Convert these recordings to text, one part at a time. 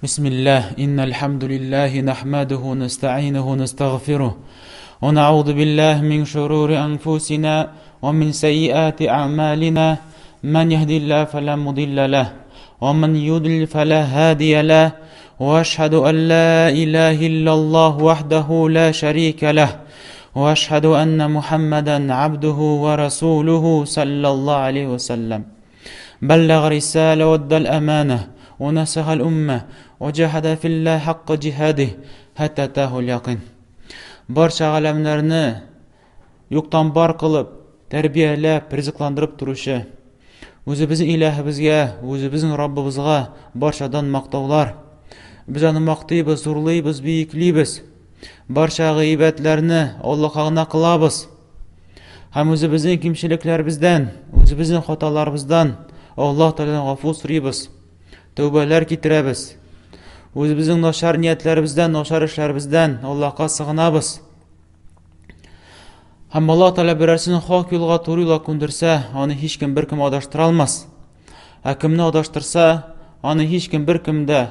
بسم الله إن الحمد لله نحمده ونستعينه ونستغفره ونعوذ بالله من شرور أنفسنا ومن سيئات أعمالنا من يهدي الله فلا مضل له ومن يضلل فلا هادي له وأشهد أن لا إله إلا الله وحده لا شريك له وأشهد أن محمدا عبده ورسوله صلى الله عليه وسلم بلغ رسالة وادى الأمانة ونصح الأمة وجاهد في الله حق جهاده حتى أتاه اليقين. Барча галәмнәрне юктан бар кылып, тәрбияләп, ризыкландырып торучы үзебезнең илаһыбызга, үзебезнең Раббыбызга барчадан мактаулар. Без аны мактыйбыз, зурлыйбыз, бөеклибез. Барча гыйбәтләрне Аллаһка гына кылабыз. Һәм үзебезнең кимчелекләребездән, үзебезнең хаталарыбыздан Аллаһ Тәгаләдән гафу сорыйбыз. Тәүбәләр китерәбез. Үзебезнең начар ниятләребездән, начар эшләребездән Аллаһка сыгынабыз. Һәм Аллаһ Тәгалә берәрсен хак юлга, туры юлга күндерсә, аны һичкем беркем адаштыра алмас. Ә кемне адаштырса, аны һичкем беркем дә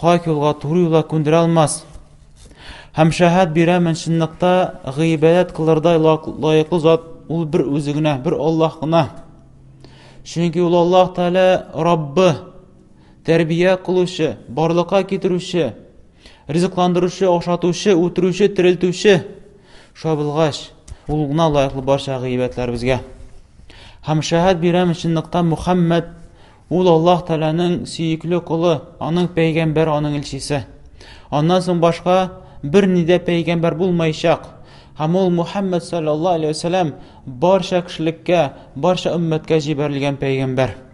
хак юлга, туры юлга күндерә алмас. Һәм шәһәт бирәмен, чынлыкта гыйбадәт кылырдай лаеклы зат ул бер үзе генә, бер Аллаһ гына. Чөнки ул Аллаһ Тәгалә Раббы, тәрбия кылучы, барлыкка китерүче, ризыкландыручы, ашатучы, үтерүче, терелтүче. Шулай булгач, ул гына лаеклы барча гыйбадәтләребезгә. Һәм шәһәт бирәм, чынлыкта Мухаммад ул Аллаһ Тәгаләнең сөекле колы, аның пәйгамбәре, аның илчесе. Аннан соң башка берни дә пәйгамбәр булмаячак. Һәм ул Мухаммад саллаллаһу алейһи ва сәлләм барча кешелеккә, барча өммәткә җибәрелгән пәйгамбәр.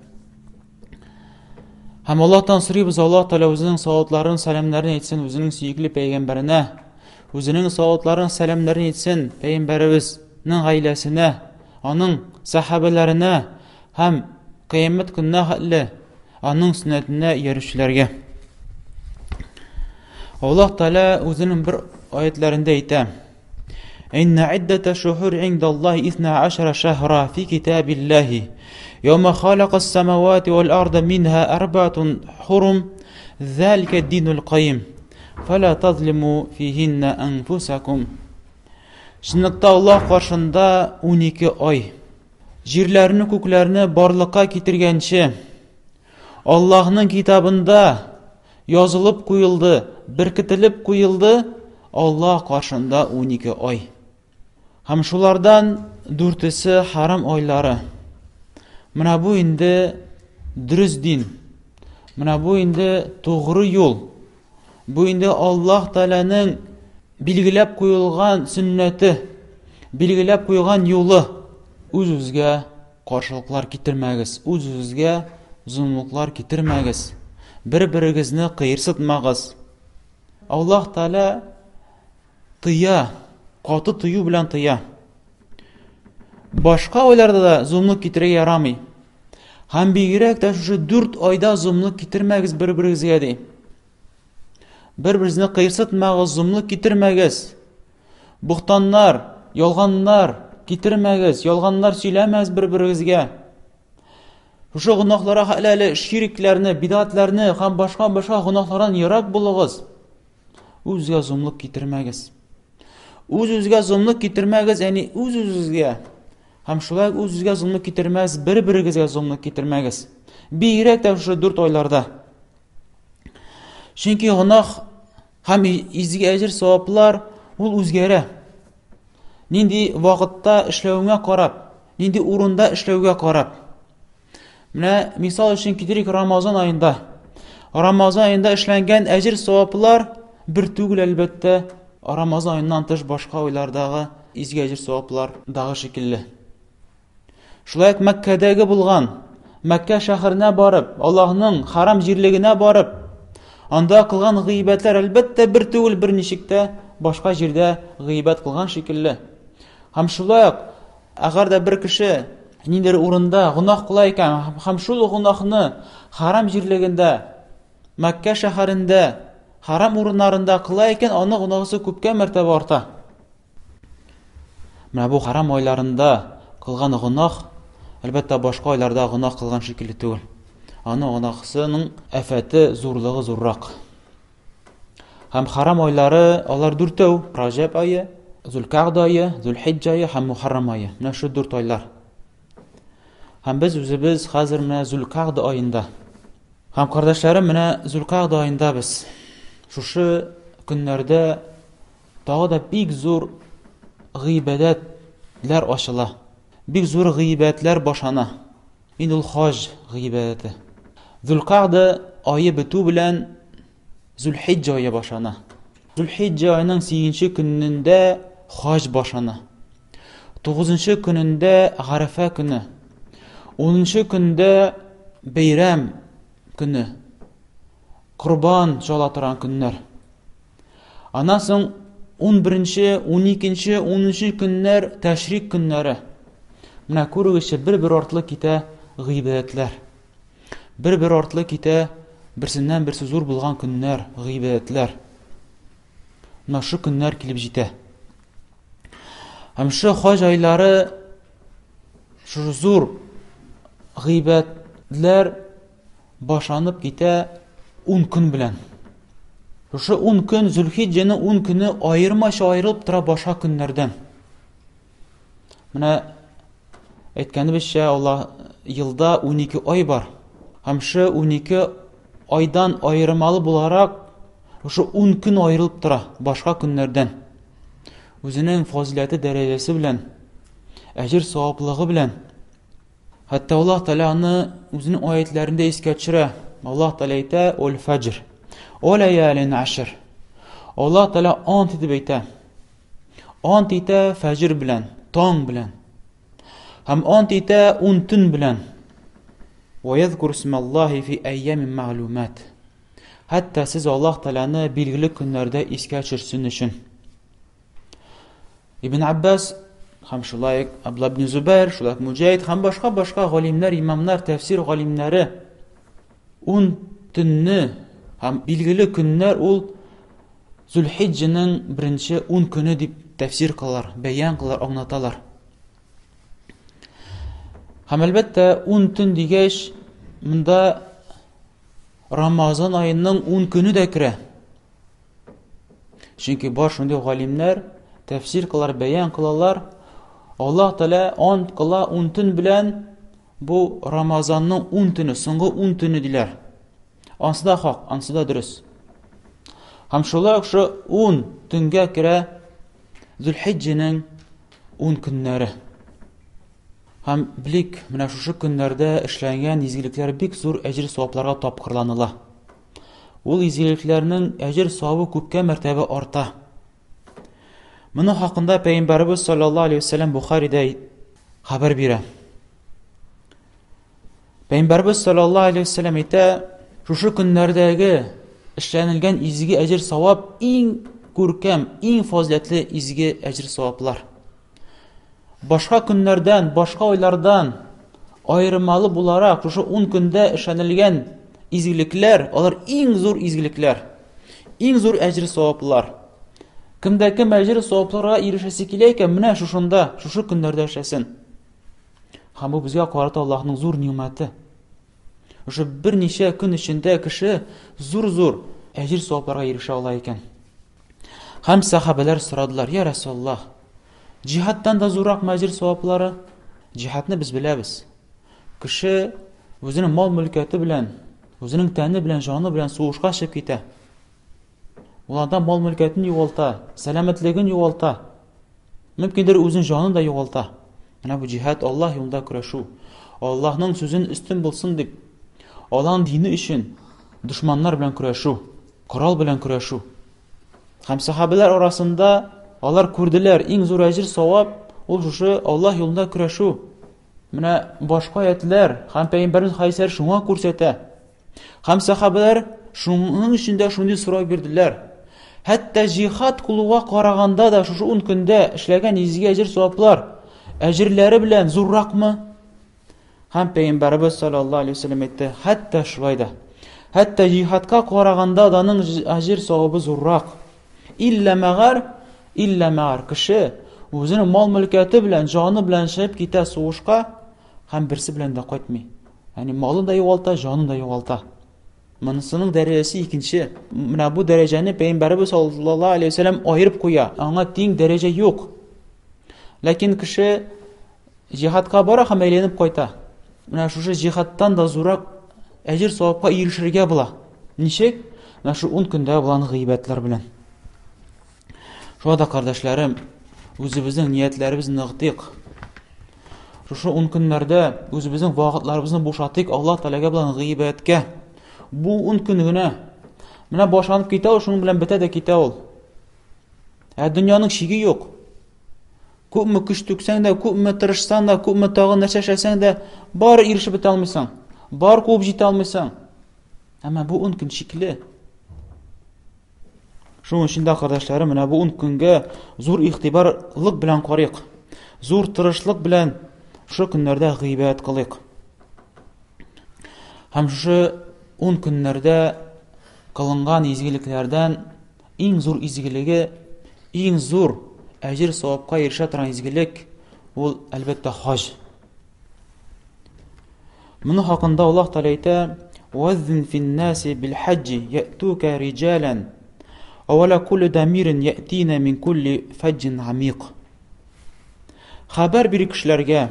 Һәм Аллаһтан сорыйбыз, Аллаһ Тәгалә үзенең салатларын, сәламнәрен әйтсен үзенең сөекле пәйгамбәренә, үзенең салатларын, сәламнәрен әйтсен пәйгамбәребезнең гаиләсенә, аның сәхабәләренә һәм кыямәт көненә хәтле аның сөннәтенә иярүчеләргә. Аллаһ Тәгалә үзенең бер аятләрендә әйтә: Инна иддата шухур индаллаһи исна ашара шахра фи китабиллаһи. Яума халакас самавати вал арда минха арбаатун хурум. Залика динул кайим. Фала тазлиму фихинна анфусакум. Чынлыкта Аллаһ каршында 12 ай. Җирләрне, күкләрне барлыкка китергәнче, Аллаһның китабында язылып куелды, беркетелеп куелды Аллаһ каршында 12 ай. Һәм шулардан дүртесе харам айлары. Менә бу инде дөрес дин. Менә бу инде тугры юл. Бу инде Аллаһ Тәгаләнең билгеләп куелган сөннәте, билгеләп куйган юлы. Үз-үзгә Каршылыклар китермәгез, үз-үзегезгә золымлыклар китермәгез, бер-берегезне кыерсытмагыз. Аллаһ Тәгалә тыя, каты тыю белән тыя. Башка айларда да золымлык китерергә ярамый. Һәм бигрәк тә шушы дүрт айда золымлык китермәгез бер-берегезгә ди. Бер-берегезне кыерсытмагыз, золымлык китермәгез. Бухтаннар, ялганнар китермәгез, ялганнар сөйләмәгез бер-берегезгә. Шушы гөнаһларга әле әле ширкләрне, бидатларны һәм башка-башка гөнаһлардан ерак булыгыз. Үзгә зомлык китермәгез. Үз-үзгә зомлык китермәгез, ягъни үз-үзегезгә. Һәм шулай үз-үзгә зомлык китермәгез, бер-берегезгә зомлык китермәгез. Бигрәк тә шушы дүрт айларда. Чөнки гөнаһ Һәм изге әҗер саваплар ул үзгәрә. Нинди вакытта эшләвеңә карап, нинди урында эшләүгә карап. Менә мисал өчен китерик Рамазан аенда. Рамазан аенда эшләнгән әҗер саваплар бер түгел әлбәттә, Рамазан аеннан тыш башка айлардагы изге әҗер саваплардагы шикелле. Шулай ук Мәккәдәге булган, Мәккә шәһәренә барып, Аллаһның харам җирлегенә барып, анда кылган гыйбәтләр әлбәттә бер түгел, берничек тә башка җирдә гыйбәт кылган шикелле. Һәм шулай ук, әгәр дә бер кеше ниндидер урында гөнаһ кыла икән, һәм шул гөнаһны харам җирлегендә, Мәккә шәһәрендә, харам урыннарында кыла икән, аның гөнаһысы күпкә мәртәбә арта. Менә бу харам айларында кылган гөнаһ, әлбәттә, башка айларда гөнаһ кылган шикелле түгел. Аның гөнаһысының афәте зурлыгы зуррак. Һәм харам айлары алар дүртәү: Раҗәб ае, Зулкагда ае, Зулхиҗҗә ае һәм Мухаррам ае. Менә шу дүрт айлар. Һәм без үзебез хәзер менә Зулкагда аенда. Һәм кардәшләрем, менә Зулкагда аенда без. Шушы көннәрдә тагы да бик зур гыйбадәтләр ачыла. Бик зур гыйбадәтләр башлана. Инде ул хаҗ гыйбадәте. Зулкагда ае бетү белән Зулхиҗҗә ае башлана. Зулхиҗҗә аеның 8 көнендә хаҗ башлана. 9 көнендә Гарәфә көне. 10 көндә бәйрәм көне. Корбан чала торган көннәр. Аннан соң 11-нче, 12-нче, 13-нче көннәр тәшрик көннәре. Менә күрегезче, бер-бер артлы китә гыйбадәтләр. Бер-бер артлы китә берсеннән берсе зур булган көннәр, гыйбадәтләр. Менә шу көннәр килеп җитә. Һәм шу хаҗ айлары шу зур гыйбадәтләр башланып китә 10 көн белән. Шушы 10 көн Зөлхиҗҗәнең 10 көне аермача аерылып тора башка көннәрдән. Менә әйткәнебезчә, Аллаһ елда 12 ай бар. Һәм шу 12 айдан аермалы буларак шушы 10 көн аерылып тора башка көннәрдән. Үзенең фазиләте дәрәҗәсе белән, әҗер саваплыгы белән. Хәтта Аллаһ Тәгалә аны үзенең аятләрендә искә төшерә. Аллаһ Тәгалә әйтә: "Ул фаҗр, ул лаялин ашр". Аллаһ Тәгалә ант итеп әйтә. Ант итә фәҗр белән, таң белән. Һәм ант итә ун төн белән. Ва язкур исмаллаһи фи айямин мәгълүмат. Хәтта сез Аллаһ Тәгаләне билгеле көннәрдә искә төшерсен өчен. Ибн Аббас һәм шулай ук Абдулла ибн Зубайр, шулай ук Муҗаһид һәм башка-башка галимнәр, имамнар, тәфсир галимнәре ун төнне һәм билгеле көннәр ул Зулхиҗҗәнең беренче ун көне дип тәфсир кылалар, бәян кылалар, аңлаталар. Һәм әлбәттә, ун төн дигәч, монда Рамазан аеның ун көне дә керә. Чөнки бар шундый галимнәр тәфсир кылар, бәян кылалар. Аллаһ Тәгалә ант кыла ун төн белән бу Рамазанның ун төне, соңгы ун төне диләр. Ансы да хак, ансы да дөрес. Һәм шулай ук шу ун төнгә керә Зөлхиҗҗәнең ун көннәре. Һәм белик, менә шушы көннәрдә эшләнгән изгелекләр бик зур әҗер-савапларга тапкырланыла. Ул изгелекләрнең әҗер-савабы күпкә мәртәбә арта. Моның хакында Пәйгамбәребез саллаллаһу алейһи вәсәлләм Бухаридә хәбәр бирә. Пәйгамбәребез саллаллаһу алейһи вәсәлләм әйтә, шушы көннәрдәге эшләнелгән изге әҗер-савап иң күркәм, иң фазиләтле изге әҗер-саваплар. Башка көннәрдән, башка айлардан аермалы буларак, шушы 10 көндә эшләнелгән изгелекләр, алар иң зур изгелекләр, иң зур әҗер-саваплар. Кемдә кем әҗер-савапларга ирешәсе килә икән, менә шушында, шушы көннәрдә эшләсен. Һәм бу безгә карата Аллаһның зур ни'мәте. Шушы берничә көн эчендә кеше зур-зур әҗер-савапларга ирешә ала икән. Һәм сәхабәләр сорадылар, Я Расуллаһ, җиһадтан да зуррак мәҗер саваплары? Җиһадны без беләбез. Кеше үзенең мал-мөлкәте белән, үзенең тәне белән, җаны белән сугышка чыгып китә. Ул анда мал-мөлкәтен югалта, сәламәтлеген югалта. Мөмкиндер үзен җанын да югалта. Менә бу җиһад Аллаһ юлында көрәшү. Аллаһның сүзен өстен булсын дип, Аллаһның дине өчен дошманнар белән көрәшү. Корал белән көрәшү. Һәм сахабәләр арасында алар күрделәр, иң зур әҗер савап ул шушы Аллаһ юлында көрәшү. Менә башка аятлар һәм пәйгамбәребез хәдисләре шуңа күрсәтә. Һәм сахабәләр шуның өчен дә шундый сорау бирделәр. Хәтта җихад кылуга караганда да шушы 10 көндә эшләгән изге әҗер саваплар әҗерләре белән зурракмы? Һәм Пәйгамбәребез саллаллаһу алейһи вәсәлләм әйтте, хәтта шулай да. Хәтта җиһадка караганда да аның әҗер савабы зуррак. Иллә мәгәр, иллә мәгәр кеше үзенең мал-мөлкәте белән, җаны белән чыгып китә сугышка һәм берсе белән дә кайтмый. Ягъни малын да югалта, җанын да югалта. Монысының дәрәҗәсе икенче. Менә бу дәрәҗәне Пәйгамбәребез саллаллаһу алейһи вәсәлләм аерып куя. Аңа тиң дәрәҗә юк. Ләкин кеше җихадка бара һәм әйләнеп кайта. Менә шушы җихадтан да зуррак әҗер савапка ирешергә була. Ничек? Менә шу 10 көндә булган гыйбәтләр белән. Шуңа да, кардәшләрем, үзебезнең ниятләребезне ныгытыйк. Шушы ун көннәрдә үзебезнең вакытларыбызны бушатыйк Аллаһ Тәгаләгә белән гыйбадәткә. Бу ун көн генә. Менә башланып китә ул, шуның белән бетә дә китә ул. Ә дөньяның чиге юк. Күпме көч түксәң дә, күпме тырышсаң да, күпме тагын нәрсә эшләсәң дә, бар ирешеп бетә алмыйсың. Бар куып җитә алмыйсың. Әмма бу ун көн чикле. Шуның өчен дә, кардәшләрем, менә бу ун көнгә зур игътибарлык белән карыйк. Зур тырышлык белән шушы көннәрдә гыйбадәт кылыйк. Һәм шушы ун көннәрдә кылынган изгелекләрдән иң зур изгелеге, иң зур әҗер савапка ирешә торган изгелек ул әлбәттә хаҗ. Моны хакында Аллаһ Тәгалә әйтә: "Ваззин фин-наси бил-хаҗҗи я'тука риҗалан, ва кулли дамирин я'тина мин кулли фаҗҗин амик." Хәбәр бир кешеләргә,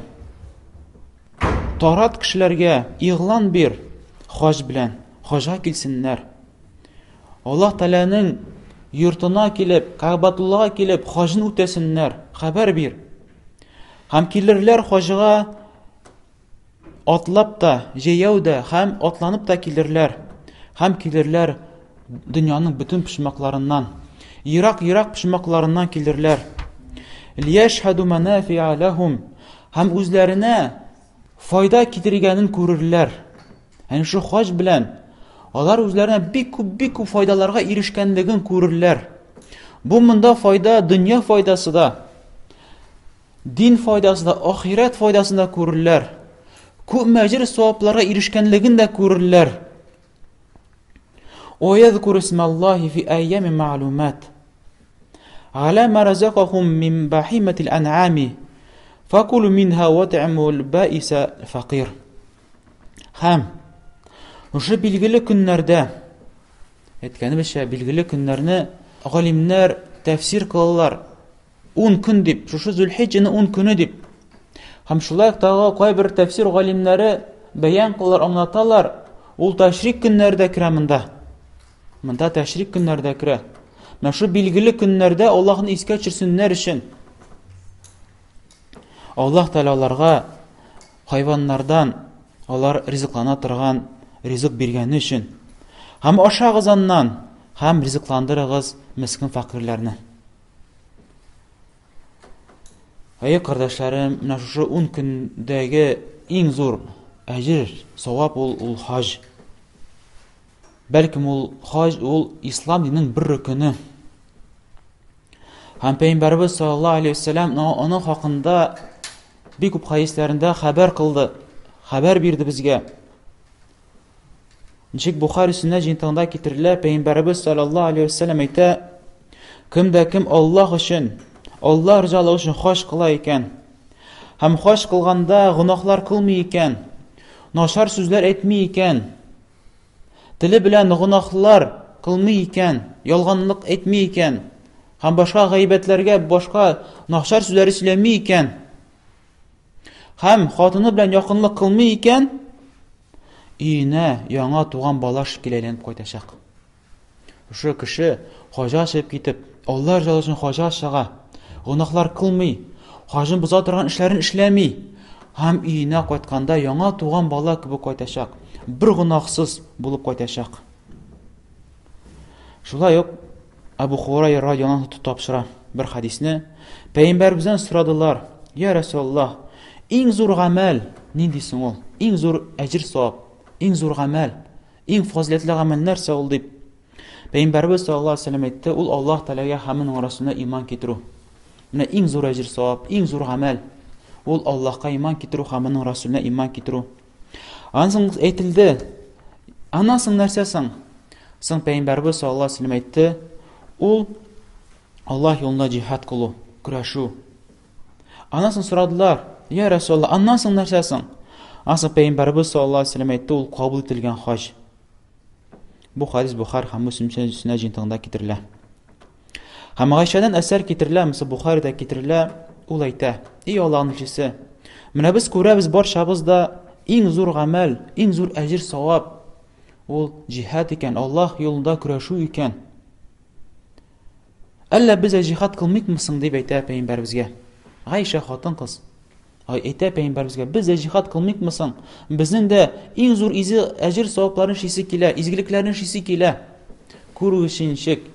тарат кешеләргә, игълан бир хаҗ белән, хаҗга килсеннәр. Аллаһ Тәгаләнең йортына килеп, Кәгъбәтуллага килеп, хаҗын үтәсеннәр, хәбәр бир. Һәм килерләр хаҗга атлап та, җәяү дә һәм атланып та килерләр. Һәм килерләр дөньяның бөтен почмакларыннан. Ерак-ерак почмакларыннан килерләр. Лияшһаду манафиа лахум. Һәм үзләренә файда китергәнен күрерләр. Әнә шул хаҗ белән алар үзләренә бик күп, бик күп файдаларга ирешкәнлеген күрерләр. Бу монда файда дөнья файдасы да, дин файдасы да, ахирәт файдасын да күрерләр. Күп мәҗер савапларга ирешкәнлеген дә күрерләр. Ва язкуру исмаллахи фи айями мәгълүмат. Аля ма разакахум мин бахиматил ан'ами. Факулу минха ват'имул баиса факир. Һәм шушы билгеле көннәрдә, әйткәнебезчә, билгеле көннәрне галимнәр тәфсир кылалар. 10 көн дип, шушы Зөлхиҗҗәнең 10 көне дип. Һәм шулай ук тагы кайбер тәфсир галимнәре бәян кылалар, аңлаталар, ул тәшрик көннәре дә керә монда. Монда тәшрик көннәре дә керә. Менә шул билгеле көннәрдә Аллаһны искә төшерсеннәр өчен Аллаһ Тәгалә аларга хайваннардан алар ризыклана торган ризык биргәне өчен. Һәм ашагыз аннан, һәм ризыкландырыгыз мескен фәкыйрьләрне. Әйе, кардәшләрем, менә шушы 10 көндәге иң зур әҗер, савап ул ул хаҗ. Бәлкем ул хаҗ ул ислам диненең бер рөкене. Һәм Пәйгамбәребез саллаллаһу алейһи вәсәлләм аның хакында бик күп хәдисләрендә хәбәр кылды, хәбәр бирде безгә. Ничек Бухари сөннәт җыентыгында китерелә, Пәйгамбәребез саллаллаһу алейһи вәсәлләм әйтә, кем дә кем Аллаһ өчен, Аллаһ ризалыгы өчен хаҗ кыла икән, һәм хаҗ кылганда гөнаһлар кылмый икән, начар сүзләр әйтми икән, Теле белән гөнаһлар кылмый икән, ялганлык әйтми икән, һәм башка гайбәтләргә, башка начар сүзләре сөйләми икән, һәм хатыны белән якынлык кылмый икән, өенә яңа туган бала шикелле әйләнеп кайтачак. Шушы кеше хаҗа чыгып китеп, Алла ризалыгы өчен хаҗа чыга, гөнаһлар кылмый, хаҗын боза торган эшләрен эшләми һәм өенә кайтканда яңа туган бала кебек кайтачак, бер гөнаһсыз булып кайтачак. Шулай ук Абу Хурайра радиаллаһу анһу тапшыра бер хадисне. Пәйгамбәребездән сорадылар: "Я Расулаллаһ, иң зур гамәл нинди соң ул? Иң зур әҗер савап, иң зур гамәл?" Иң фазиләтле гамәл нәрсә ул дип Пәйгамбәрбез саллаллаһу алейһи вәсәлләм әйтте, ул Аллаһ Тәгаләгә һәм аның Расулына иман китерү. Менә иң зур әҗер савап, иң зур гамәл ул Аллаһка иман китерү һәм аның Расулына иман китерү. Аннан соң әйтелде, аннан соң нәрсә соң? Соң Пәйгамбәрбез саллаллаһу алейһи вәсәлләм әйтте, ул Аллаһ юлында җиһад кылу, көрәшү. Аннан соң сорадылар, Я Расулаллаһ, аннан соң нәрсә соң? Ансы пәйгамбәребез саллаллаһу алейһи ва сәлләм әйтте, ул кабул ителгән хаҗ. Бу хадис Бухари һәм Муслим сөннәт җыентыгында китерелә. Һәм Гайшәдән әсәр китерелә, мисал Бухарида китерелә, ул әйтә: "Ий Аллаһның илчесе, менә без күрәбез барчабыз да иң зур гамәл, иң зур әҗер савап ул җиһад икән, Аллаһ юлында көрәшү икән. Әллә без дә җиһад кылмыйкмы соң?" дип әйтә пәйгамбәребезгә. Гайшә хатын-кыз. Ай, әйтә пәйгамбәребезгә, без дә җиһад кылмыйкмы соң? Безнең дә иң зур изе әҗер савапларын эшлисе килә, изгелекләрне эшлисе килә. Күрү ничек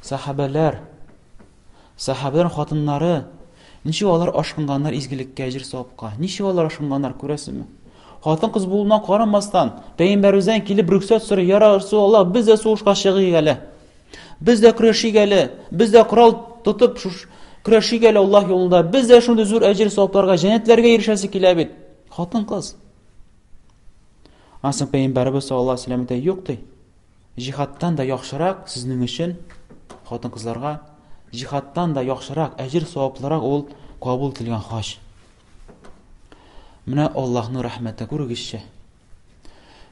сахабәләр, сахабәләр хатыннары, ничек алар ашкынганнар изгелеккә, әҗер савапка. Ничек алар ашкынганнар, күрәсезме? Хатын-кыз булуына карамастан, пәйгамбәребездән килеп рөхсәт сорый, я Расулаллаһ, без дә сугышка чыгыйк әле. Без дә көрәшик әле, без дә корал тотып шуш көрәшик әле Аллаһ юлында. Без дә шундый зур әҗер савапларга, җәннәтләргә ирешәсе килә бит. Хатын-кыз. Ансын пәйгамбәребез саллаллаһу алейһи вәсәлләм әйтә, юк ди. Җихадтан да яхшырак сезнең өчен хатын-кызларга җихадтан да яхшырак, әҗер саваплырак ул кабул ителгән хаҗ. Менә Аллаһның рәхмәте күрегезче.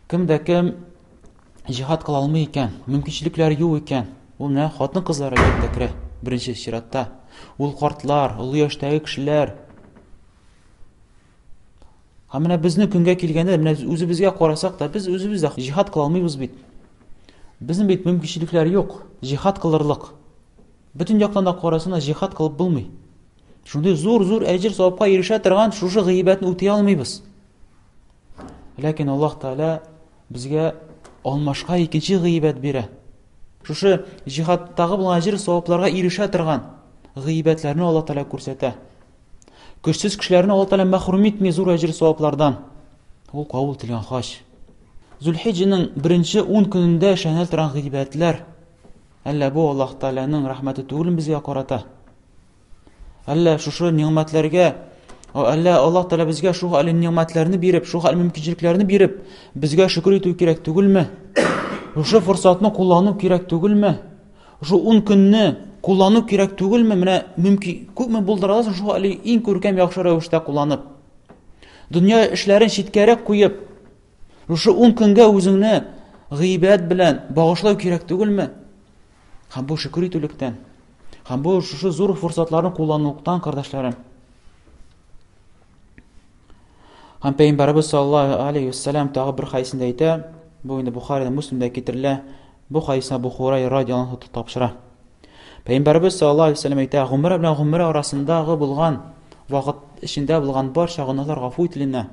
Кем дә кем җихад кыла алмый икән, мөмкинчелекләре юк икән, ул менә хатын-кызлар әлбәттә керә беренче чиратта. Ул картлар, олы яшьтәге кешеләр. Һәм менә безнең көнгә килгәндә, менә үзебезгә карасак та, без үзебез дә җихад кыла алмыйбыз бит. Безнең бит мөмкинчелекләр юк, җихад кылырлык. Бөтен яктан да карасаң да җихад кылып булмый. Шундый зур-зур әҗер савапка ирешә торган шушы гыйбадәтне үти алмыйбыз. Ләкин Аллаһ Тәгалә безгә алмашка икенче гыйбәт бирә. Шушы җихадтагы булган әҗер савапларга ирешә торган гыйбәтләрне Аллаһ Тәгалә күрсәтә. Көчсез кешеләрне Аллаһ Тәгалә мәхрүм итми зур әҗер саваплардан. Ул кабул ителгән хаҗ. Зулхиҗҗәнең беренче 10 көнендә эшләнә торган гыйбәтләр. Әллә бу Аллаһ Тәгаләнең рәхмәте түгелме безгә карата? Әллә шушы нигъмәтләргә, әллә Аллаһ Тәгалә безгә шул әле нигъмәтләрне биреп, шул әле мөмкинчелекләрне биреп, безгә шөкер итү кирәк түгелме? Шушы форсатны куллану кирәк түгелме? Шул 10 көнне куллану кирәк түгелме? Менә мөмкин күпме булдыра аласың, шул әле иң күркәм яхшы рәвештә кулланып. Дөнья эшләрен читкәрәк куеп, шушы 10 көнгә үзеңне гыйбадәт белән багышлау кирәк түгелме? Һәм бу шөкер итүлектән. Һәм бу шушы зур форсатларны куллануктан, кардәшләрем. Һәм Пәйгамбәребез саллаллаһу алейхи вәсәләм тагы бер хәдисендә әйтә, бу инде Бухарида, Муслимдә китерелә, бу хәдисне Абу Хурайра радиаллаһу анһу тапшыра. Пәйгамбәребез саллаллаһу алейхи вәсәләм әйтә, гомрә белән гомрә арасындагы булган вакыт эчендә булган барча гөнаһлар гафу ителенә.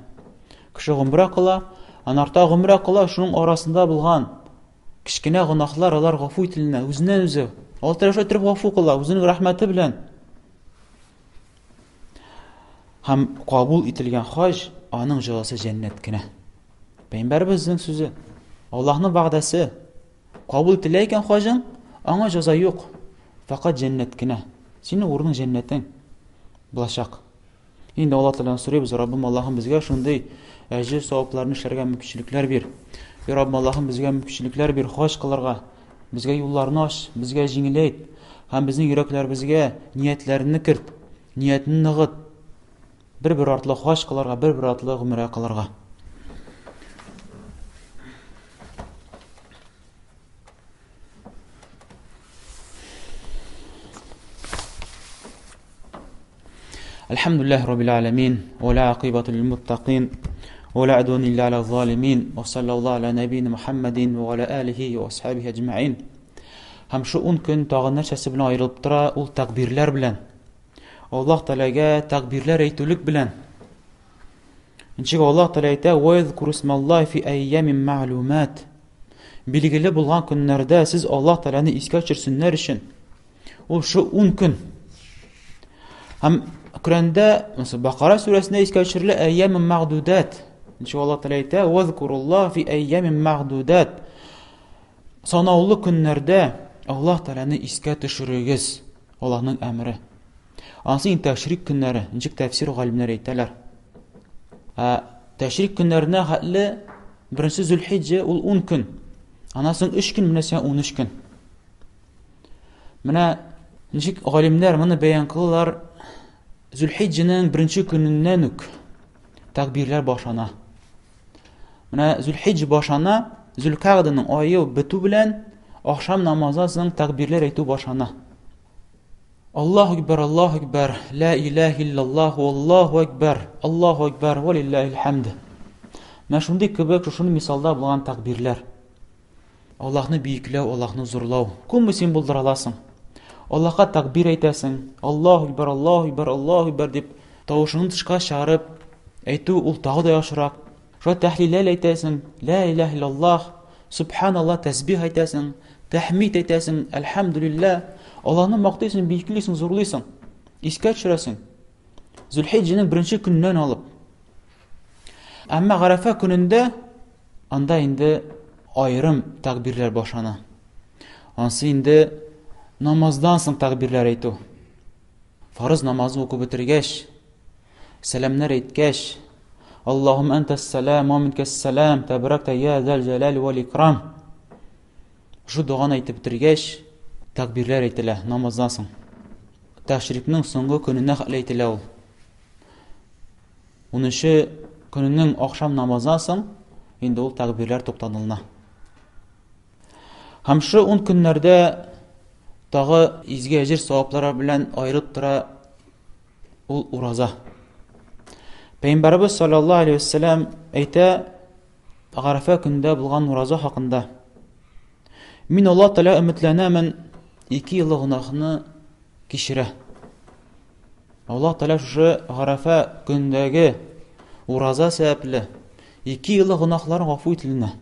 Кеше гомрә кыла, анарта гомрә кыла, шуның арасында булган Кечкенә гөнаһлар алар гафу ителенә, үзеннән үзе. Алла Тәгалә шулай иттереп гафу кыла, үзенең рәхмәте белән. Һәм кабул ителгән хаҗ, аның җәзасы җәннәт кенә. Пәйгамбәребезнең сүзе, Аллаһның вәгъдәсе. Кабул ителә икән хаҗың, аңа җәза юк. Фәкать җәннәт кенә. Синең урының җәннәтең булачак. Инде Алла Тәгаләдән сорыйбыз, Раббым Аллаһым безгә шундый әҗер савапларны эшләргә мөмкинчелекләр бир. Я Раббым Аллаһым безгә мөмкинчелекләр бир хаҗ кылырга. Безгә юлларны ач, безгә җиңеләйт. Һәм безнең йөрәкләребезгә ниятләрне керт, ниятне ныгыт. Бер-бер артлы хаҗ кылырга, бер-бер артлы гомрә кылырга. الحمد لله رب العالمين ولا عقيبة للمتقين ولا عدوان إلا على الظالمين وصلى الله على نبينا محمد وعلى آله وأصحابه أجمعين Һәм шу 10 көн тагын нәрсәсе белән аерылып тора? Ул тәкбирләр белән. Аллаһ Тәгаләгә тәкбирләр әйтүлек белән. Ничек Аллаһ Тәгалә әйтә: "Ва язкурусмаллаһи фи айямин мәгълүмат." Билгеле булган көннәрдә сез Аллаһ Тәгаләне искә төшерсеннәр өчен. Ул шу 10 көн. Һәм Коръәндә, мәсәлән, Бакара сүрәсендә искә төшерелә әйямин мәгъдудат. Ничек Аллаһ Тәгалә әйтә: "Вазкуруллаһ фи әйямин мәгъдудат." Санаулы көннәрдә Аллаһ Тәгаләне искә төшерегез. Аллаһның әмере. Ансы инде тәшрик көннәре, ничек тәфсир галимнәре әйтәләр. Ә тәшрик көннәренә хәтле беренче Зөлхиҗҗә ул 10 көн. Аннан соң 3 көн, менә сиңа 13 көн. Менә ничек галимнәр моны бәян кылалар, Зөлхиҗҗәнең беренче көненнән үк тәкбирләр башлана. Менә Зөлхиҗ башана, Зөлкагданың ае бетү белән ахшам намазыннан соң тәкбирләр әйтү башана. Аллаһу акбар, Аллаһу акбар, ла илаһа иллаллаһу, Аллаһу акбар, Аллаһу акбар, ва лиллаһил хамд. Менә шундый кебек шушындый мисалда булган тәкбирләр. Аллаһны бөекләү, Аллаһны зурлау. Күпме син булдыра аласың? Аллаһка тәкбир әйтәсең, Аллаһу акбар, Аллаһу акбар, Аллаһу акбар дип тавышыңны тышка чыгарып әйтү ул тагы да яхшырак. Шулай тәхлиләл әйтәсең, ла илаһ иллаллаһ, субханаллаһ тәсбих әйтәсең, тәхмид әйтәсең, әлхәмдүлилләһ. Аллаһны мактыйсың, бөеклисең, зурлыйсың. Искә төшерәсең. Зөлхиҗҗәнең беренче көненнән алып. Әмма Гарәфә көнендә анда инде аерым тәкбирләр башлана. Ансы инде намаздан соң тәкбирләр әйтү. Фарыз намазы укып бетергәч, сәламнәр әйткәч, Аллаһум әнтәс сәлам, ва минкәс сәлам, тәбәрәктә я зәл җәләл вәл икрам. Шу доганы әйтеп бетергәч, тәкбирләр әйтелә намаздан соң. Тәшрикнең соңгы көненә хәтле әйтелә ул. Унынчы көненең ахшам намазынан соң инде ул тәкбирләр туктатылына. Һәм шу ун көннәрдә тагы изге әҗер саваплары белән аерылып тора ул ураза. Пәйгамбәребез саллаллаһу алейхи вәсәләм әйтә Гарәфә көнендә булган ураза хакында. Мин Аллаһ Тәгалә өметләнәмен, ике еллык гөнаһны кичерә. Аллаһ Тәгалә шушы Гарәфә көнендәге ураза сәбәпле ике еллык гөнаһлар гафу ителенә.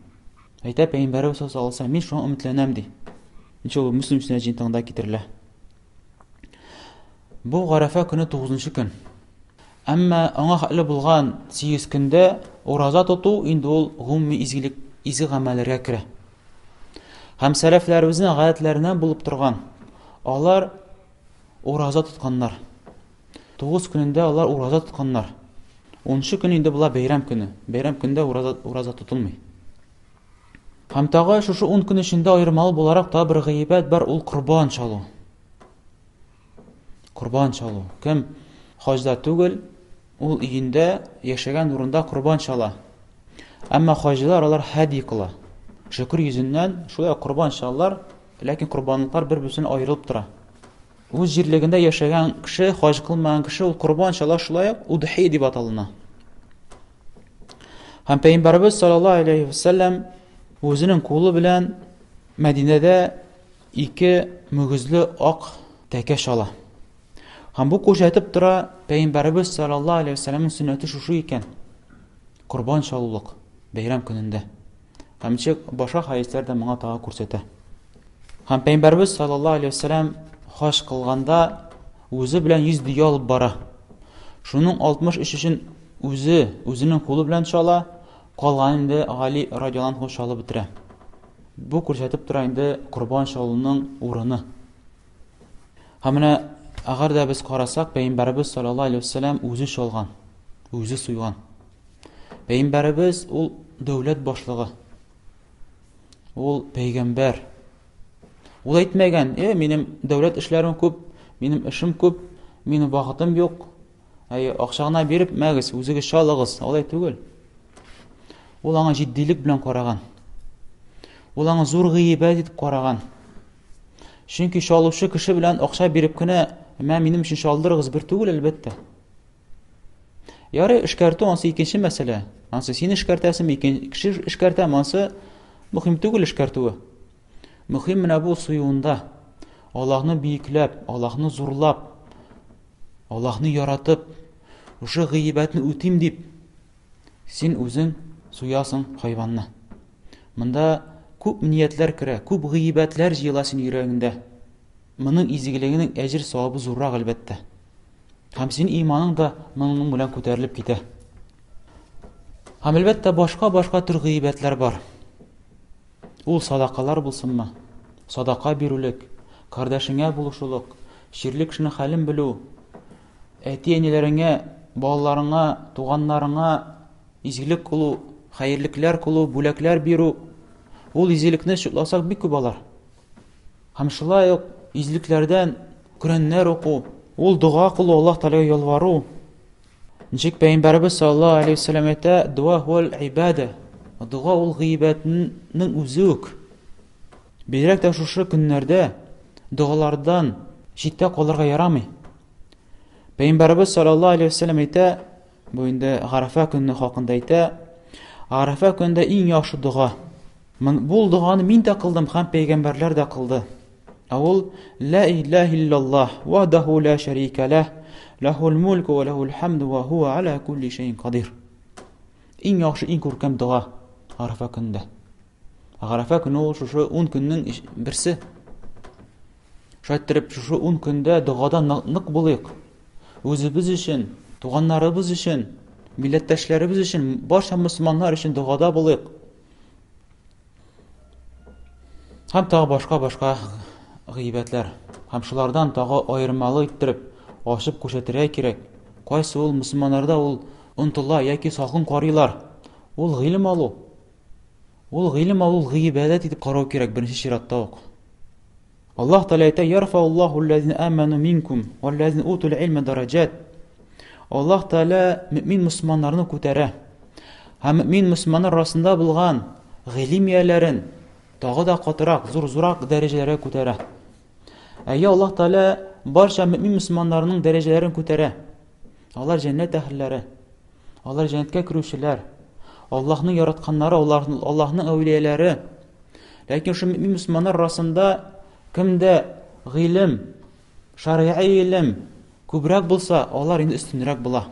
Әйтә Пәйгамбәребез саллаллаһу алейһи вәсәләм, мин шуңа өметләнәм ди. Ничә ул Мөслим сөннәт җыентыгында китерелә. Бу Гарәфә көне 9 көн. Әмма аңа хәтле булган 8 көндә ураза тоту инде ул гомуми изгелек, изге гамәлләргә керә. Һәм сәләфләребезнең гадәтләреннән булып торган, алар ураза тотканнар. 9 көнендә алар ураза тотканнар. 10 көн инде була бәйрәм көне. Бәйрәм көндә ураза, ураза тотылмый. Һәм тагы шушы 10 көн эчендә аермалы буларак тагы бер гыйбәт бар, ул корбан чалу. Корбан чалу. Кем хаҗда түгел, ул өендә яшәгән урында корбан чала. Әмма хаҗилар алар һәди кыла. Шөкер йөзеннән шулай корбан чалалар, ләкин корбанлыклар бер-берсеннән аерылып тора. Үз җирлегендә яшәгән кеше, хаҗ кылмаган кеше ул корбан чала шулай ук удхи дип аталына. Һәм Пәйгамбәребез саллаллаһу алейхи вәсәлләм үзенең кулы белән Мәдинәдә ике мөгезле ак тәкә чала. Һәм бу күрсәтеп тора Пәйгамбәребез саллаллаһу алейхи вәсәлләмнең сөннәте шушы икән. Корбан чалулык бәйрәм көнендә. Һәм ничек башка хәдисләр дә моңа тагы күрсәтә. Һәм Пәйгамбәребез саллаллаһу алейһи вәсәлләм хаҗ кылганда үзе белән 100 дөя алып бара. Шуның 63 өчен үзе үзенең кулы белән чала, калганын инде Гали радиаллаһу анһу чалып бетерә. Бу күрсәтеп тора инде корбан чалуның урыны. Һәм менә әгәр дә без карасак, Пәйгамбәребез саллаллаһу алейһи вәсәлләм үзе чалган, үзе суйган. Пәйгамбәребез ул дәүләт башлыгы. Ул пәйгамбәр. Ул әйтмәгән, "Э, минем дәүләт эшләрем күп, минем эшем күп, минем вакытым юк. Әй, акча гына биреп, мәгез, үзегез чалыгыз." Алай түгел. Ул аңа җитдилек белән караган. Ул аңа зур гыйбадәт итеп караган. Чөнки чалучы кеше белән акча биреп кенә, "Мә, минем өчен чалдырыгыз" бер түгел, әлбәттә. Ярый, эшкәртү ансы икенче мәсьәлә. Ансы син эшкәртәсең, икенче кеше эшкәртә, ансы мөһим түгел эшкәртүе. Мөһим менә бу суюында. Аллаһны биекләп, Аллаһны зурлап, Аллаһны яратып, шушы гыйбәтне үтим дип, син үзең суясың хайванны. Монда күп ниятләр керә, күп гыйбәтләр җыела синең йөрәгеңдә. Моның изгелегенең әҗер савабы зуррак, әлбәттә. Һәм синең иманың да моның белән күтәрелеп китә. Һәм әлбәттә башка-башка төр гыйбәтләр бар. Ул садакалар булсынмы? Садака бирүлек, кардәшеңә булышулык, чирле кешенең хәлен белү, әти-әниләреңә, балаларыңа, туганнарыңа изгелек кылу, хәерлекләр кылу, бүләкләр бирү. Ул изгелекне чутласак бик күп алар. Һәм шулай ук изгелекләрдән Коръәннәр уку, ул дога кылу, Аллаһ Тәгаләгә ялвару. Ничек Пәйгамбәребез саллаллаһу алейһи вәсәлләм әйтә, дуа хуал ибада. Дога ул гыйбадәтнең үзе үк. Бигрәк тә шушы көннәрдә догалардан читтә калырга ярамый. Пәйгамбәребез саллаллаһу алейһи вәсәлләм әйтә, бу инде Гарәфә көне хакында әйтә, Гарәфә көнендә иң яхшы дога. Бу доганы мин дә кылдым һәм пәйгамбәрләр дә кылды. Ә ул Ла илаһ иллаллаһ вахдаху ла шәрика ләһ, ләһул мулку ва ләһул хамду ва хуа аля кулли шәйин кадир. Иң яхшы, иң күркәм дога Гарәфә көнендә. Гарәфә көне ул шушы 10 көннең берсе. Шулай иттереп, шушы 10 көндә догада нык булыйк. Үзебез өчен, туганнарыбыз өчен, милләттәшләребез өчен, барча мөселманнар өчен догада булыйк. Һәм тагы башка-башка гыйбәтләр. Һәм шулардан тагы аермалы иттереп, ачып күрсәтергә кирәк. Кайсы ул мөселманнарда ул онтыла яки салкын карыйлар. Ул гыйлем алу. Ул гыйлем алу гыйбадәт итеп карау кирәк беренче чиратта ук. Аллаһ Тәгалә әйтә, "Ярфауллаһу аллазина аману минкум валлазина утул илма дараҗат". Аллаһ Тәгалә мөмин мөселманнарны күтәрә. Һәм мөмин мөселманнар арасында булган гыйлем ияләрен тагы да катырак, зур-зурак дәрәҗәләргә күтәрә. Әйе, Аллаһ Тәгалә барча мөмин мөселманнарның дәрәҗәләрен күтәрә. Алар җәннәт әһелләре. Алар җәннәткә керүчеләр. Аллаһның яратканнары, Аллаһның әүлияләре. Ләкин шул мөмин мөселманнар арасында кемдә гыйлем, шәригый гыйлем күбрәк булса, алар инде өстенрәк була.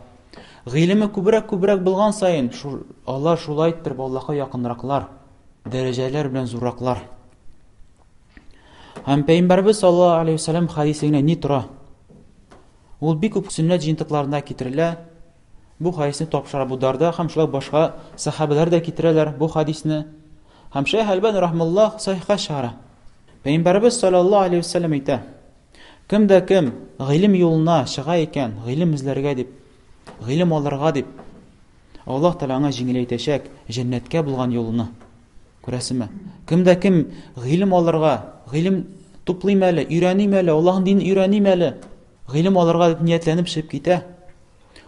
Гыйлеме күбрәк күбрәк булган саен, шул, алар шулай иттереп Аллаһка якынраклар, дәрәҗәләр белән зурраклар. Һәм Пәйгамбәрбез саллаллаһу алейһи вәсәлләм хәдисе генә ни тора? Ул бик күп сөннәт җыентыкларында китерелә. Бу хәдисне тапшыра Абу Дарда һәм шулай башка сәхабәләр дә китерәләр бу хәдисне. Һәм Шәйх Әлбани рахмаллах сахиха чыгара. Пәйгамбәребез саллаллаһу алейһи вәсәлләм әйтә: Кем дә кем гыйлем юлына чыга икән, гыйлем эзләргә дип, гыйлем алырга дип, Аллаһ Тәгалә аңа җиңеләйтәчәк җәннәткә булган юлны. Күрәсезме? Кем дә кем гыйлем алырга, гыйлем туплыйм әле, өйрәним әле, Аллаһның динен өйрәним әле, гыйлем алырга дип ниятләнеп чыгып китә,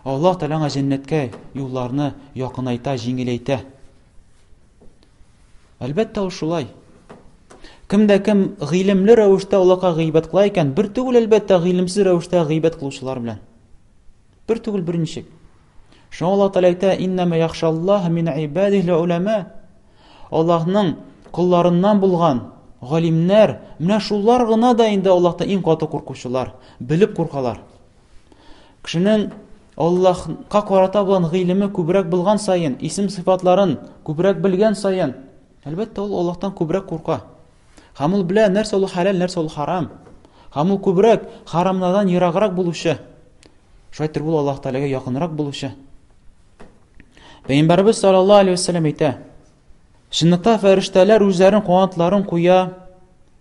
Аллаһ Тәгалә аңа җәннәткә юлларны якынайта, җиңеләйтә. Әлбәттә, ул шулай. Кем дә кем гыйлемле рәвештә Аллаһка гыйбадәт кыла икән, бер түгел, әлбәттә, гыйлемсез рәвештә гыйбадәт кылучылар белән. Бер түгел, берничек. Шуңа Аллаһ Тәгалә әйтә, «Иннәмә яхшаллаһ мин ибадихи улама». Аллаһның колларыннан булган галимнәр, менә шулар гына да инде Аллаһтан иң каты куркучылар, белеп куркалар. Кешенең Аллаһка карата булган гыйлеме күбрәк булган саен, исем сыйфатларын күбрәк белгән саен, әлбәттә, ул Аллаһтан күбрәк курка. Һәм ул белә, нәрсә ул хәләл, нәрсә ул харам. Һәм ул күбрәк харамнардан ераграк булучы. Шулай итеп ул Аллаһ Тәгаләгә якынрак булучы. Пәйгамбәрбез саллаллаһу алейһи вәсәлләм әйтә: Чынлыкта фәрештәләр үзләренең канатларын куя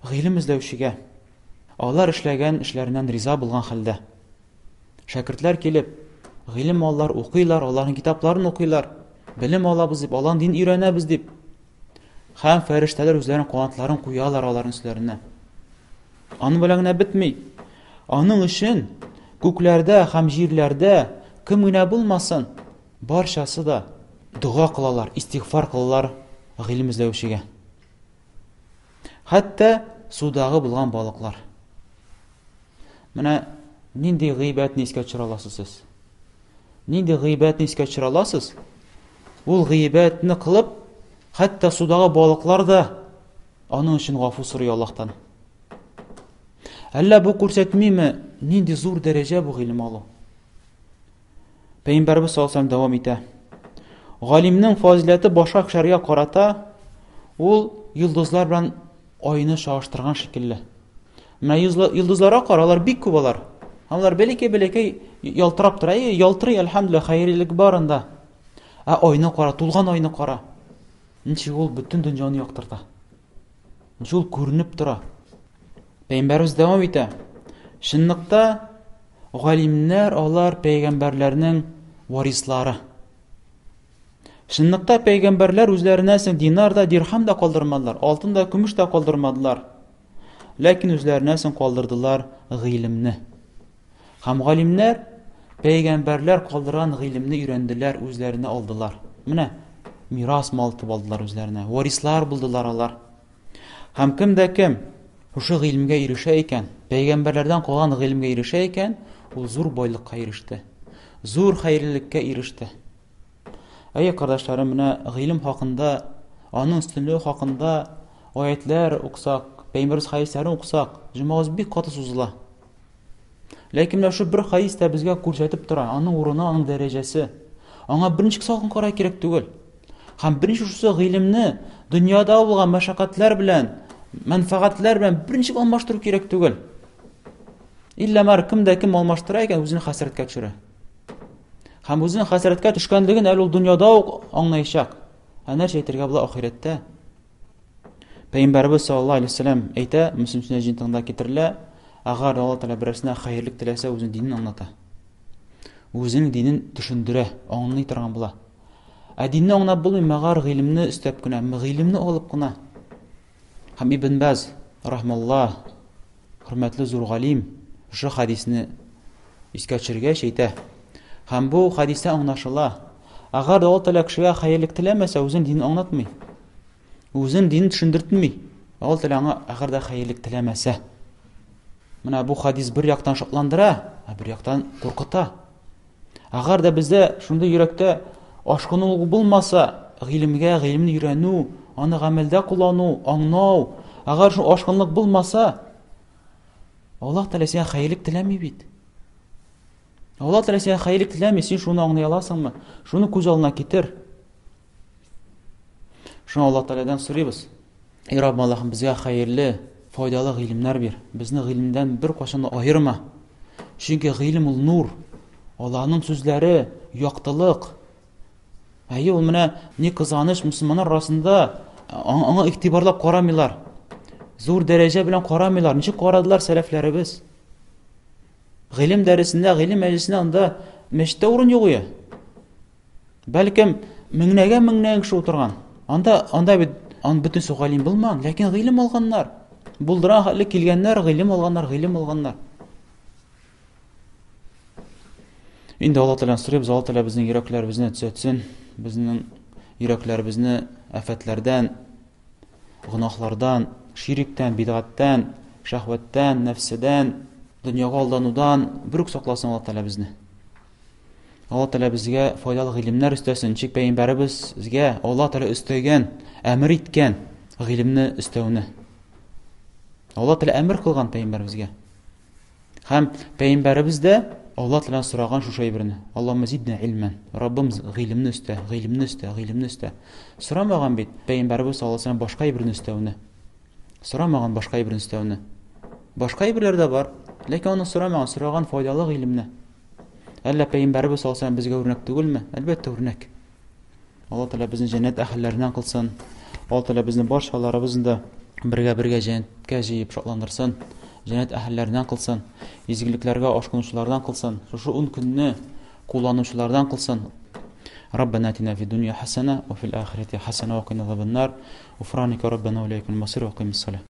гыйлем эзләүчегә. Алар эшләгән эшләреннән риза булган хәлдә. Шәкертләр килеп, гыйлем алалар, укыйлар, аларның китапларын укыйлар, белем алабыз дип, Аллаһның динен өйрәнәбез дип. Һәм фәрештәләр үзләренең канатларын куялар аларның өсләренә. Аның белән генә бетми. Аның өчен күкләрдә һәм җирләрдә кем генә булмасын, барчасы да дога кылалар, истигъфар кылалар гыйлем эзләүчегә. Хәтта судагы булган балыклар. Менә нинди гыйбәтне искә төшерә аласыз сез? Нинди гыйбәтне искә төшерә аласыз? Ул гыйбәтне кылып, хәтта судагы балыклар да аның өчен гафу сорый Аллаһтан. Әллә бу күрсәтмиме, нинди зур дәрәҗә бу гыйлем алу? Пәйгамбәрбез саллаллаһу алейһи дәвам итә. Галимнең фазиләте башка кешеләргә карата ул йолдызлар белән айны чагыштырган шикелле. Менә йолдызларга кара, алар бик күп алар. Алар бәләкәй-бәләкәй ялтырап тора. Әй, ялтырый, әлхәмдүлилләһ, хәерлелек бар анда. Ә айны кара, тулган айны кара. Ничек ул бөтен дөньяны яктырта. Ничек ул күренеп тора. Пәйгамбәребез дәвам итә. Чынлыкта галимнәр алар пәйгамбәрләрнең варислары. Чынлыкта пәйгамбәрләр үзләренә соң динар да, дирхам да калдырмадылар, алтын да, көмеш тә калдырмадылар. Ләкин үзләренә соң калдырдылар гыйлемне. Һәм галимнәр пәйгамбәрләр калдырган гыйлемне өйрәнделәр, үзләренә алдылар. Менә мирас мал итеп алдылар үзләренә. Варислар булдылар алар. Һәм кем дә кем шушы гыйлемгә ирешә икән, пәйгамбәрләрдән калган гыйлемгә ирешә икән, ул зур байлыкка иреште. Зур хәерлелеккә иреште. Әйе, кардәшләрем, менә гыйлем хакында, аның өстенлеге хакында аятлар уксак, пәйгамбәрбез хәдисләрен уксак, җомагыз бик каты сузыла. Ләкин менә шул бер хәдис тә безгә күрсәтеп тора, аның урыны, аның дәрәҗәсе. Аңа берничек салкын карай кирәк түгел. Һәм беренче шушы гыйлемне дөньяда булган мәшәкатьләр белән, мәнфәгатьләр белән берничек алмаштыру кирәк түгел. Иллә мар кем дә кем алмаштыра икән, үзен хәсрәткә төшерә. Һәм үзенең хәсрәткә төшкәнлеген әле ул дөньяда ук аңлаячак. Ә нәрсә әйтергә була ахирәттә? Пәйгамбәрбез саллаллаһу алейһи вәсәлләм әйтә, Мөслим сөннәт җыентыгында китерелә, әгәр Аллаһ Тәгалә берәрсенә хәерлек теләсә, үзенең динен аңлата. Үзенең динен төшендерә, аңлый торган була. Ә динне аңлап булмый, мәгәр гыйлемне өстәп кенә, гыйлемне алып кына. Һәм Ибн Баз, рахмаллаһ, хөрмәтле зур галим, шушы хәдисне искә төшергәч әйтә. Һәм бу хәдистә аңлашыла. Әгәр дә Аллаһ Тәгалә кешегә хәерлек теләмәсә, үзен динен аңлатмый. Үзен динен төшендертми. Аллаһ Тәгалә аңа әгәр дә хәерлек теләмәсә. Менә бу хәдис бер яктан шатландыра, ә бер яктан куркыта. Әгәр дә бездә шундый йөрәктә ашкыну булмаса, гыйлемгә, гыйлемне өйрәнү, аны гамәлдә куллану, аңлау, әгәр шул ашкынлык булмаса, Аллаһ Тәгалә сиңа хәерлек теләми бит. Аллаһ Тәгалә сиңа хәерлек теләми, син шуны аңлый аласыңмы? Шуны күз алдына китер. Шуны Аллаһ Тәгаләдән сорыйбыз. Эй Раббым Аллаһым, безгә хәерле, файдалы гыйлемнәр бир. Безне гыйлемдән бер кашан да аерма. Чөнки гыйлем ул нур. Аллаһның сүзләре яктылык. Әйе, ул менә ни кызганыч, мусульманнар арасында аңа игътибарлап карамыйлар. Зур дәрәҗә белән карамыйлар. Ничек карадылар сәләфләребез? Гыйлем дәресендә, гыйлем мәҗлесендә анда мәчеттә урын юк ие. Бәлкем, меңнәгән меңнәгән кеше утырган. Анда, анда бит ан бөтенесе галим булмаган, ләкин гыйлем алганнар. Булдыра хәтле килгәннәр, гыйлем алганнар, гыйлем алганнар. Инде Алла Тәгаләдән сорыйбыз, Алла Тәгалә безнең йөрәкләребезне төзәтсен, безнең йөрәкләребезне афәтләрдән, гөнаһлардан, шириктән, бидгатьтән, шәһвәттән, нәфседән, дөньяга алданудан бер үк сакласын Алла Тәгалә безне. Алла Тәгалә безгә файдалы гыйлемнәр өстәсен, ничек пәйгамбәребезгә Алла Тәгалә өстәгән, әмер иткән гыйлемне өстәүне. Алла Тәгалә әмер кылган пәйгамбәребезгә. Һәм пәйгамбәребез дә Алла Тәгаләдән сораган шушы әйберне. Аллаһумма зидна илмән. Раббым, гыйлемне өстә, гыйлемне өстә, гыйлемне өстә. Сорамаган бит пәйгамбәребез саллаллаһу алейһи вәсәлләм башка әйберне өстәүне. Сорамаган башка әйберне өстәүне. Башка әйберләр дә бар, ләкин аны сорамаган, сораган файдалы гыйлемне. Әллә пәйгамбәребез саллаллаһу алейһи безгә үрнәк түгелме? Әлбәттә, үрнәк. Алла Тәгалә безне җәннәт әһелләреннән кылсын. Алла Тәгалә безне барчаларыбызны да бергә-бергә җәннәткә җыеп шатландырсын. Җәннәт әһелләреннән кылсын. Изгелекләргә ашкынучылардан кылсын. Шушы 10 көнне кулланучылардан кылсын. ربنا اتنا في الدنيا حسنة وفي الآخرة حسنة وقنا عذاب النار غفرانك ربنا وإليك المصير وقم الصلاة.